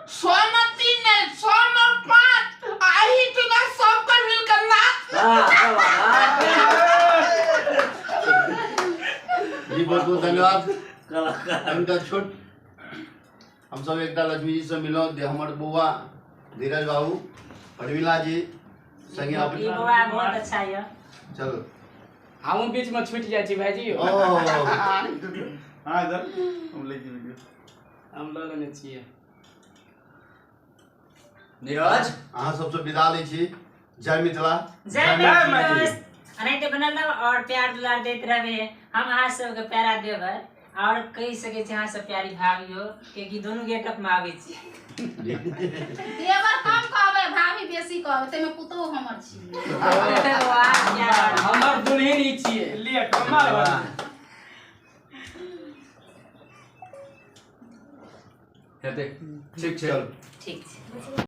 100 में 3 नहि, 100 में 5 आ एही टुना सबके मिलके नाच। जी, बहुत बहुत धन्यवाद। कनिटा छोट हमसब एकटा लक्ष्मी जी से मिलौं, हमर बौआ धीरज बाबू, प्रवीला जी संगे। ई बौआ बहुत अच्छा यऽ। चलो। हमहूँ बीच में छूटि जाइ छी भाईजी। ओ हाँ, इधर हम लेके वीडियो हम लऽ लेने छियै। नीरज, अहाँ सबसँ विदा लै छी। जय मिथिला, जय मैथिली। दोस्त, एनाहिते बनल रहब और प्यार दुलार दैत रहबे। हम अहाँ सबके प्यारा देबै और कहि सकै छी अहाँ सब प्यारी भाभी हो, कियाकि दुनू गेटअप में आबै छी। देवर कम कहबै, भाभी बेसी कहबै, ताहिमे पुतोहु हमर छी। वाह, क्या बात। हमर दुल्हन ई छियै। लिअ, कमाल बा। हेतै, ठीक छै। चल। ठीक छै।